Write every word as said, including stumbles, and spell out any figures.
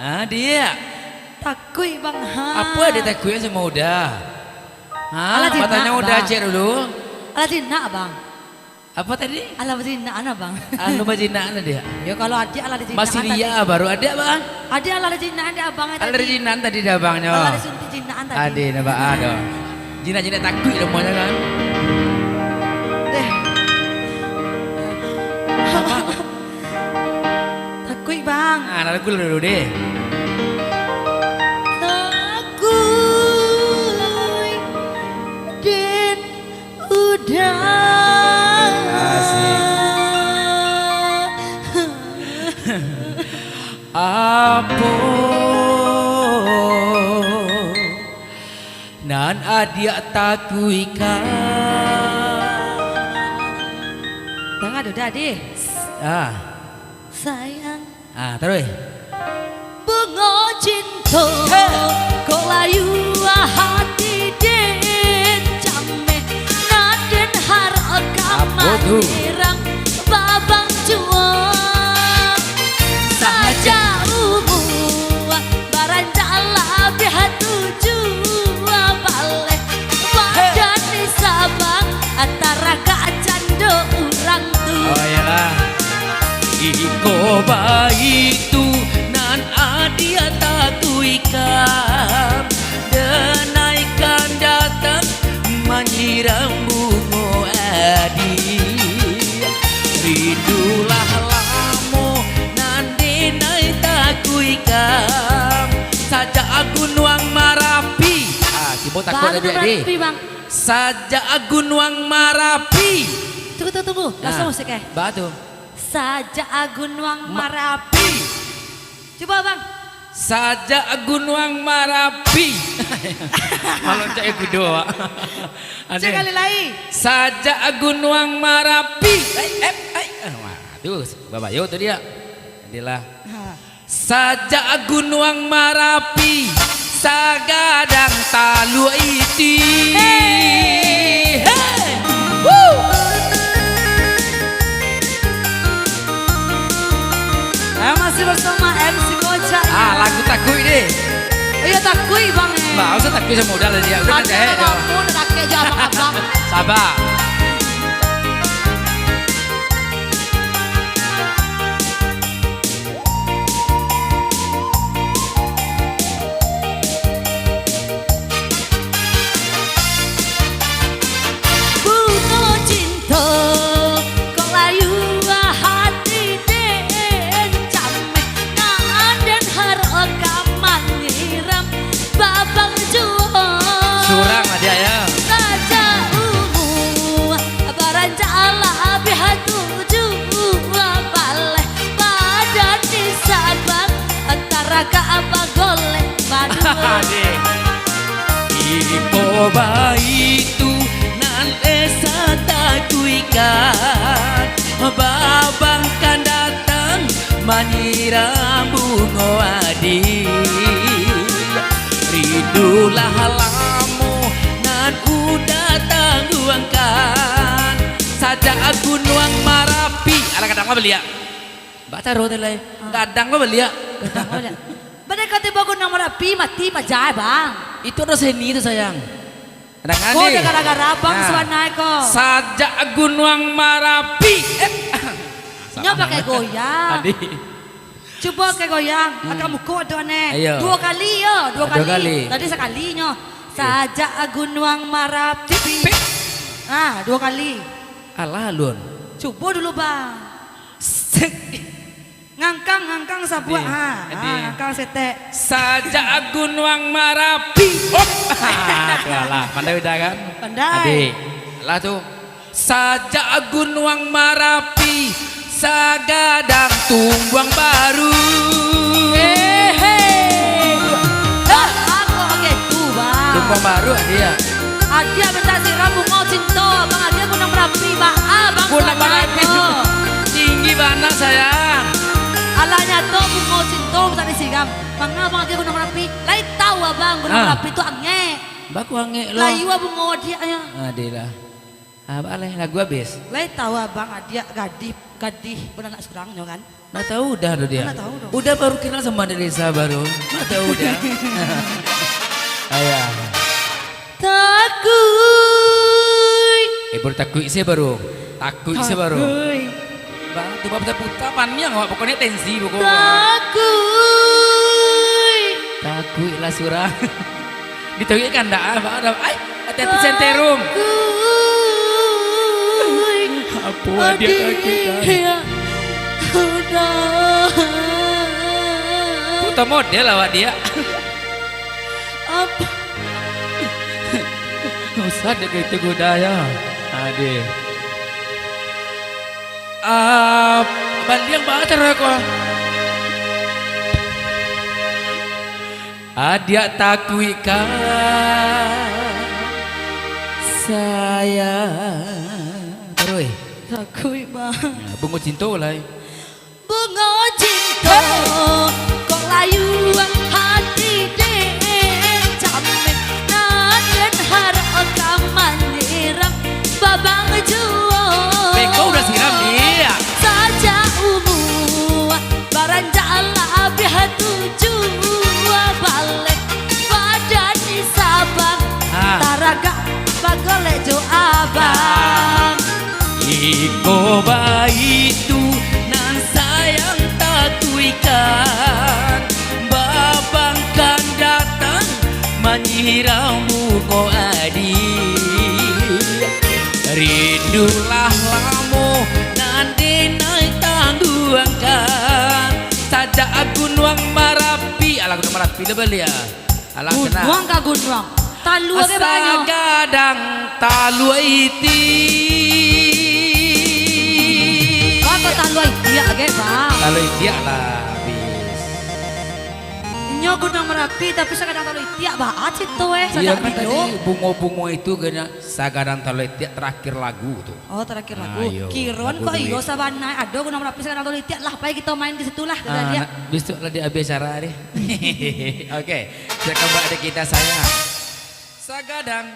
Ah, Diak. Takuik, Bang, ha. Apo Diak takuik samo Uda? Ha, alah jinak, batanyo Uda, Bang. Cek dulu. Alah jinak, Bang. Apo tadi? Alah bajinakan, Bang. Anu bajinakan, Diak? Yo, kalau adiak alah dijinakan tadi. Masih lia baru adiak, Bang? Adiak alah dijinakan dek Abang tadi. Alah dijinakan tadi dek Abangnyo. Alah disuntik jinakan tadi. Adiak, nampak ado. Jinak-jinak takuik namonyo kan. Deh. Apo? Takuik, Bang. Ah, lagu dulu deh. Takuik den Uda. Asik. Apo nan adiak takuikan? Tangan Uda, deh. Ah. Sayang. Ah, taruih. Bungo cinto, hei, kok layu hati den cameh, nan den harok ka, apo tu? Manyiram babang juo. Sajak umua baranjak labiah tujuah baleh, hei, badan di Sabang, taragak cando urang tu. Oh, iyolah. Iko baitu nan adiak takuikan, denai kan datang manyiram bungo adiak. Rindulah lamo nan denai takuikan, sajak Gunuang Marapi. Ah, cubo takuik. Baru Marapi, Bang. Sajak Gunuang Marapi. Tunggu, tunggu, tunggu. Nah, langsung musik, eh. Ba tu. Sajak Gunuang Ma- Marapi. Cubo, Bang. Sajak Gunuang Marapi. Malonjak kudo, Wak. Aduh. Sakali lai. Sajak Gunuang Marapi. Ai, ai, ai. Ah, wah, tu, babayo tu diak. Adilah. Ha. Sajak Gunuang Marapi, sagadang Taluak Iti. Hei! Hei! Woo! Ah, masih bersama M C Kocak. Ah, lagu takuik deh. Iyo, takuik, Bang, eh. Bah, usah takuik samo Uda lah, diak. Uda. Ada kakek, kamu, uda kakek jo abang-abang. Sabar. Bungo cinto, kok layu hati den cameh, nan den harok ka manyiram babang juo. Surang lah diak, yo. Sajak umua baranjak labiah tujuah baleh, badan di Sabang taragak bagoleh. Aduh. Iko baitu nan esa takuikan, babang kan datang manyiram bungo adiak. Rindulah lamo nan Uda tangguangkan, sajak Gunuang Marapi. Alah, gadang lah baliak. Bacaro tu lai. Ah. Gadang lah baliak. Gadang lah baliak. Bana kau tibo Gunuang Marapi, mati paja, Bang. Itu ado seni tu, sayang. Kadang. Ko ado gara-gara abang. Nah. Sabananyo ko. Sajak Gunuang Marapi. Eh. Nyo pakai goyang. Tadi. Cubo ke goyang, hmm, agak muko ado neh. Ayo. Duo kali yo, duo kali. Duo kali. Tadi sakali nyo. Oke. Sajak Gunuang Marapi. Pik. Ah, duo kali. Alah, alun. Cubo dulu, Bang. Sek. Ngangkang, ngangkang sabuak. Iya, ha, ha, iya. Ngangkang setek. Sajak Gunuang Marapi. Hop. Ha, tu alah. Pandai Uda kan? Pandai. Adik. Lah tu. Sajak Gunuang Marapi, sagadang tumbuang baru. Hehe. Dah, aku oke tu, Bang. Tumbuang baru, adiak. Adiak mintak siram bungo cinto, Bang. Adiak Gunuang Marapi, Bang. Ah, Bang. Gunuang Marapi. Tinggi bana, sayang. Alah nyato bungo cinto mintak disiram. Manga Abang adiak Gunuang Marapi? Lai tahu Abang, Gunuang Marapi tu angek. Baku angek lo. Layu bungo adiak nyo. Adilah. Ah, baa lai, lagu abih. Lai tahu abang Adiak gadih, gadih baranak surang nyo kan? Ndak tahu doh, Diak. Ndak tahu doh. Uda baru kenal samo Anak Desa baru. Ndak tahu doh. Ayah. Takuik. Eh, baru takuik se baru. Takuik se baru. Takuik. Ba, tu ba puta-puta paniang awak, pokoknyo tensi pokoknyo. Takuik. Takuik lah surang. Ditakuik kandak ah, ba, ai, hati-hati senterum. Takuik. Apo Adiak takuik, Diak? Uda. Foto model awak, Diak. Apo? Usah dek itu kuda ya. Adeh. Ah, baliang baa caro ko? Adiak takuik ka sayang. Taruih. Takuik, Bang. Nah, bungo cinto lai. Bungo cinto, kok layu hati dek, camin nan den harok ka manyiram babang juo. Beko udah siram, Diak. Sajak umua baranjak labiah tujuah baleh, badan di Sabang, ah, taragak bagolek jo abang. Iko baitu nan sayang takuikan, babang kan datang manyiram bungo adiak. Rindu lah lamo nan den tangguangkan, sajak Gunuang Marapi, alah Gunuang Marapi lah baliak. Alah, Gunuang ka gunuang. Talua ke banyo. Sagadang talua itiak. Baa kok talua itiak ge, Bang? Talua itiak lah, bis. Inyo Gunuang Marapi, tapi sagadang talua itiak, baa carito, eh? Iyo, kan tadi bungo-bungo itu kena sagadang talua itiak terakhir lagu tu. Oh, terakhir lagu. Ah, iyo, Kiron lagu kok duit. Iyo, sabana ado Gunuang Marapi sagadang talua itiak lah, pai kito main di situ lah, kito lihat. Ah, nak, besok lah di abis acara deh. Oke, silakan buat adik kita sayang. Sagadang